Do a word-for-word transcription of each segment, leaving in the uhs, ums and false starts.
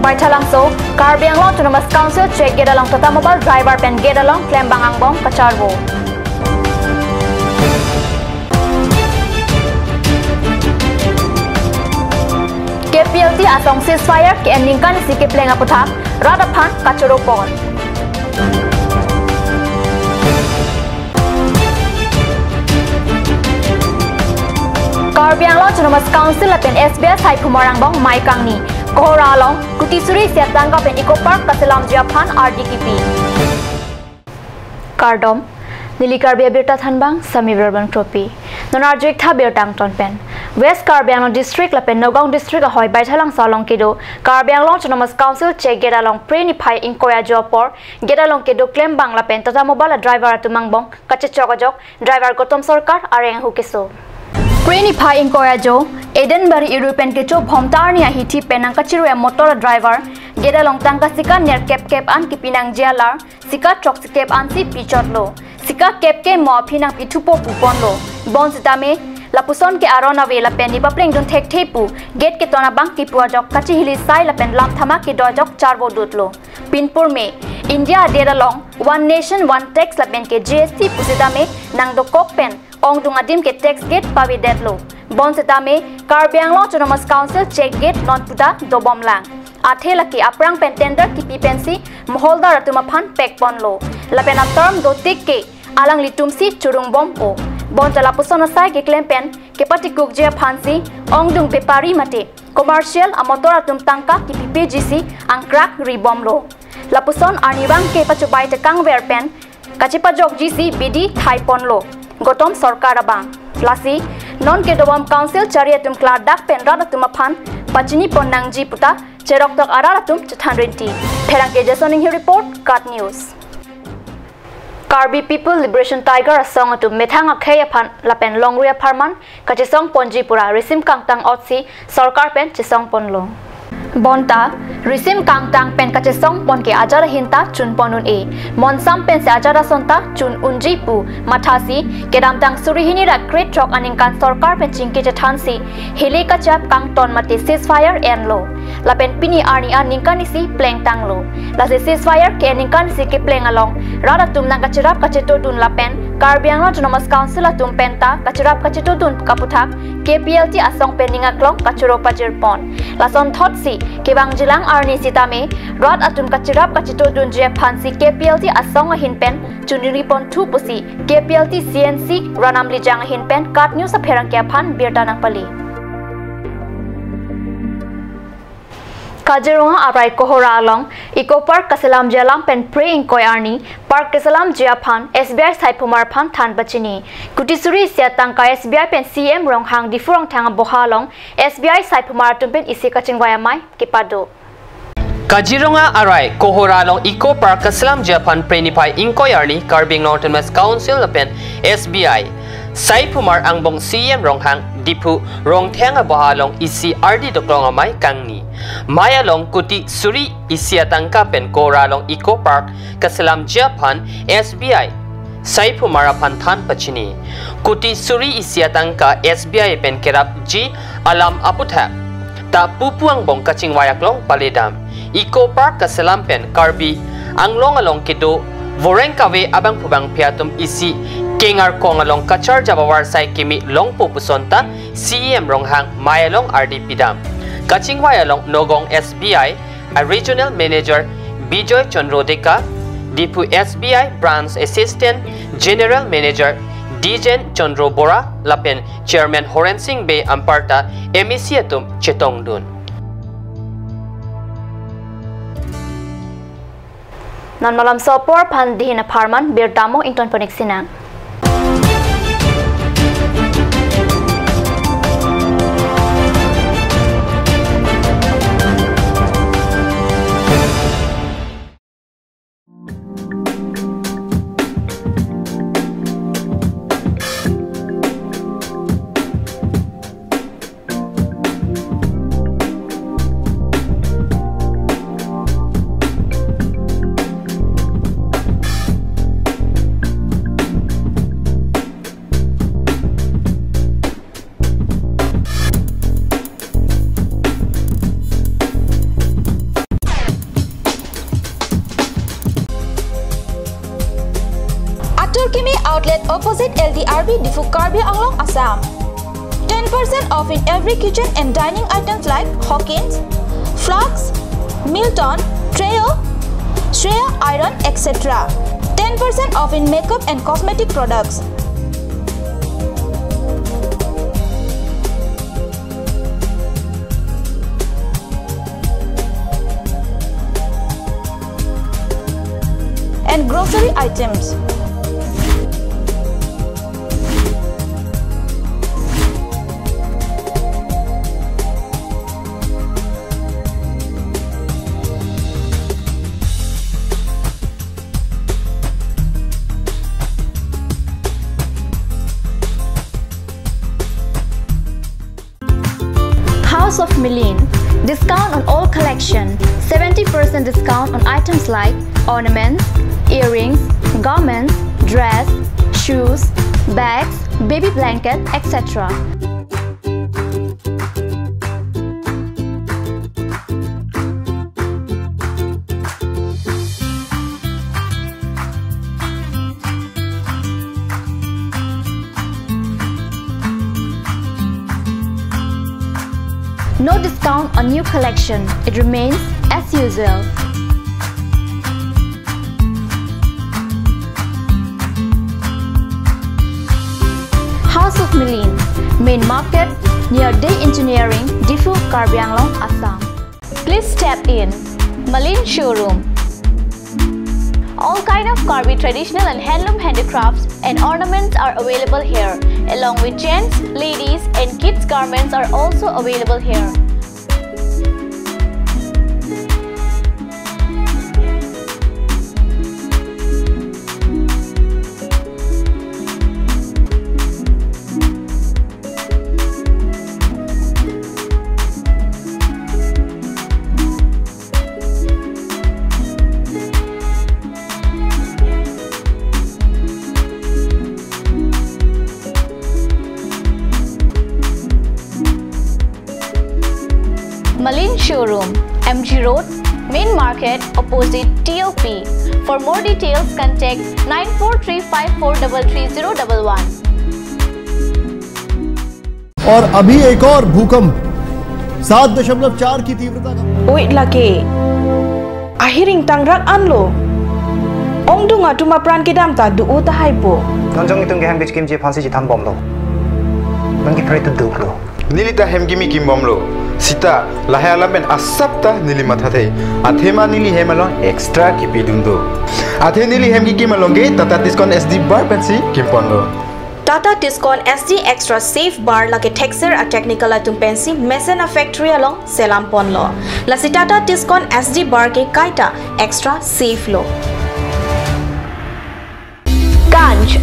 Baithalangso, Karbi Anglong Autonomous Council check gate along Tata Mobile driver pen gate along klembang angbong kacharvo. K P L T asong ceasefire ke-en ningkan isi kepleng aputhak rat aphan kachoro pon. Karbi Anglong Autonomous Council lapen S B I saiphumar angbong mei kangni. Kohora along kuti suri isi atangka pen Eco Park kaselamji aphan ardi kipi. Kardom, neli Karbi Abirta thanbang Sami Viral Bangtropi. Non arju-ik tha birta angton pen. West Karbi Anglong District lapen Nagaon District ahoi Baithalangso along kedo Karbi Anglong Autonomous Council check gate along Phre niphai ingkoi ajo apor gate along kedo klembang lapen Tata Mobile driver atum angbong kachechok ajok driver Gautam Sarkar areng ahu keso. Phre niphai ingkoi ajo, Edenbari Eru pen kecho Bhomta arni ahithi pen nangkachirui amotor adriver gate along tangka sika nerkep kep an kipi nangji alar, sika throksi kep ansi pichotlo. Sika kep ke mo aphi nangpithupo pu ponlo. Bonsitame lapuson ke aron ave lapen nepaplengdun thekthe pu gate keton abang kipu ajok kachihili sai lapen lam thama kedo ajok charvo dutlo. Pinpur me, India adet along One Nation One Tax lapen ke G S T pusitame nangdokok pen ongdung adim ke tax gate pavedetlo. Bonsitame Karbi Anglong Autonomous Council check gate non puta dobomlang. Athe lake aphrang pen tender kipi pensi moholdar atum aphan pekponlo. Lapen aterm dotik ke alanglitumsi churungbompo. Bonta lapuson asai keklem pen kepatikukji aphansi ongdung bepari mate commercial amotor atum tangka kipipejisi angkrak ribomlo. Lapuson arnivang ke pachobai tekangver pen kachepajokjisi bidi thaiponlo Gautam Sarkar abang. Lasi non kedobom council chari atum klardak pen rat atum aphan pachinipon nangji puta cheroktok arat atum chethan rinti. Pherangke Jason Inghi report, KAT News. Karbi People Liberation Tiger asong atum methang akhei aphan lapen longri apharman kachesongponji pura risim kangtang otsi sorkar pen chesongponlo. Bonta risim kangtang pen kachesongpon ke ajat ahin ta chunpon un-e. Monsam pensi ajat ason ta chun unji pu mathasi kedamtang suri hini ra krethrok aningkan sorkar pen chingki chethansi hili kachap kangton mate ceasefire enlo. Lapen pini arni an ningkan isi plengtanglo. Lasi ceasefire ke ningkan isi kepleng along rat atum nangkacherap kachetodun lapen Karbi Anglong Autonomous Council atum penta kacherap kachetodun kaputhak K P L T asong pen ning aklong kachoro pajirpon. Lasonthotsi kevangjilang arni sitame rat atum kacherap kachetodunji aphansi K P L T asong ahin pen chunri ponthu pusi K P L T C N C Ranam Lijang ahin pen KAT News apherangke aphan birta nangpali. Kaziranga arai Kohora along Eco Park kaselamji alam pen Phre ingkoi arni park keselamji aphan S B I saiphumar aphan than pachini. Kuti suri isi atangka S B I pen C M Ronghang Diphu Rongtheng aboha along S B I saiphumar atum pen isi kachingvai amei kepado. Kaziranga arai Kohora along Eco Park kaselamji aphan Phre niphai ingkoi arni Karbi Anglong Autonomous Council lapen S B I saiphumar angbong C M Ronghang Diphu Rongtheng aboha along isi ardi doklong amei kangni. Mei along kuti suri isi atangka pen Kohora along Eco Park kaselamji aphan S B I saiphumar aphan than pachini. Kuti suri isi atangka S B I pen kerapji alam aputhak ta pupu angbong kachingvai aklong paledam. Eco Park kaselam pen Karbi Anglong along kedo voreng kave abangphu bangphi atum isi kengar kong along kacharjap avarsai keme longpo puson ta C M Ronghang mei along ardi pidam. Kachingvai along Nagaon S B I a Regional Manager Bijoy Chandra Deka, Diphu S B I Branch Assistant General Manager Dijen Chandra Bora lapen Chairman Horen Sing Bey anparta M A C atum chetongdun. Non malomso apor aphan dihin apharman birta mo ingtonpon-ik sinang. Opposite L T R B, Diphu, Karbi Anglong, Assam. Ten percent off in every kitchen and dining items like Hawkins, flasks, Milton, Trio, Shreya iron, et cetera. Ten percent off in makeup and cosmetic products. And grocery items. House of Milen. Discount on all collection. Seventy percent discount on items like ornaments, earrings, garments, dress, shoes, bags, baby blanket, et cetera. No discount on new collection. It remains as usual. House of Milen, main market, near Dey Engineering, Diphu, Karbi Anglong, Assam. Please step in. Milen Showroom. All kind of Karbi traditional and handloom handicrafts and ornaments are available here, along with gents, ladies, and kids garments are also available here. Milen Showroom, M G Road, Main Market, opposite T O P. For more details, contact nine four three five four double three zero double one. और अभी एक और भूकंप सात दशमलव चार की तीव्रता का। Oi lake. Ahiring tangrak anlo. Ongdung atum apran kedam ta do-o tahai po. Non jong itum ke hem kechikimji aphansi chethan bomlo. Non ke pray to duklo. Neli ta hem kimi kim bomlo. Sita lahai alam pen asap ta neli mathathe. Athema neli hem along extra kipidun do. Athe neli hem kikim along ke Tata Tiscon S D bar pensi kimponlo. Tata Tiscon S D Extra Safe Bar lake thekser a-technical atum pensi mesen a-factory along selam ponlo. Lasi Tata Tiscon S D bar ke kaita extra safe lo. Ganj.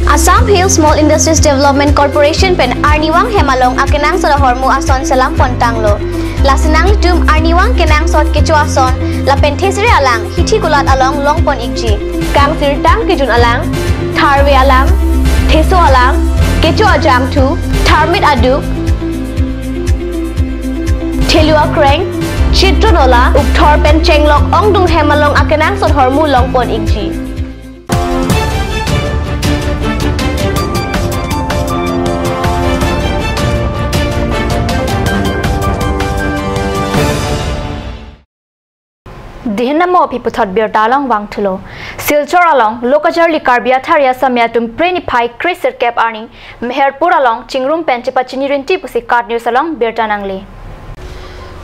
Assam Hill Small Industries Development Corporation pen arnivang hem along akenangsot ahormu ason selam pontanglo. Lasi nanglitum arnivang kenangsot kecho ason lapen thesere alang hithi kulat along longpon ikji. Kangsirtang kejun alang, tharve alang, theso alang, kecho ajangthu, tharmit aduk, thelu akreng, chitron ola, ukthor pen chenglok ongdung hem along akenangsot ahormu longpon ikji. Dihin namo aphi puthot birta along vangthulo. Silchar along lo kacharli Karbi athare asami atum Phre niphai kre sirkep arni Meherpur along chingrum pen chepachini rinti pusi KAT News along birta nangle.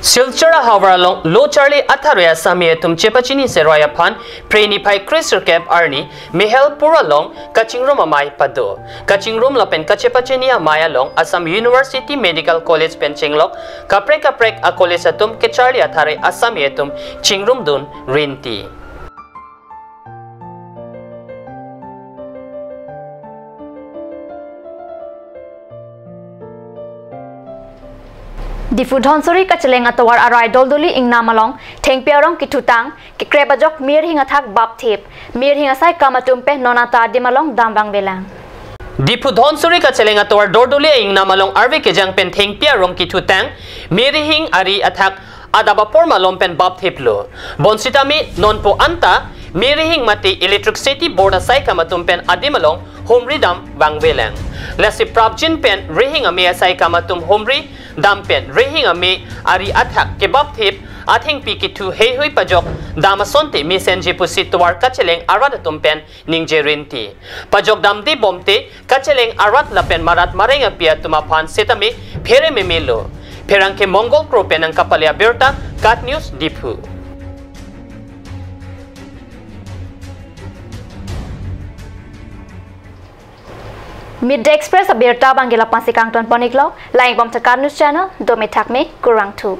Silchar ahavar along lo charli athare asami atum chepachini servai aphan Phre niphai kre sirkep arni Meherpur along kachingrum amei pado. Kachingrum lapen kachepachini amei along Assam University Medical College pen chenglok kaprek kaprek a-college atum kacharli athare asami atum chingrumdun rinti. Diphu Dhansiri kacheleng atovar arai Doldoli ingnam along thengpi arong kithutang, kekrep ajok mirhing athak bapthip, mirhing asai kam atum pen non ata adim along damvangvelang. Diphu Dhansiri kacheleng atovar Doldoli ingnam along arve kejang pen thengpi arong kithutang, mirhing ari athak adap apor malom pen bapthiplo. Bonsitame nonpo anta mirhing mate electricity board asai kam atum pen adim along humri dam vangvelang. Lasi prapjin pen rihing ame asai kam atum humri dam pen rihing ame ari athak kebap thip athengpi kethu heihui pajok dam asonte mesenji pusi tovar kacheleng arat atum pen ningje rinti. Pajok damde bomte kacheleng arat lapen marat mareng api atum aphan setame phere memelo. Pherangke Mongol Kro pen nangkapale abirta, KAT News Diphu. Midday Express abirta abangke lapu-ansi kangton pon-iklo, langdun bom ta KAT News Channel, dome thakme, kurvangthu.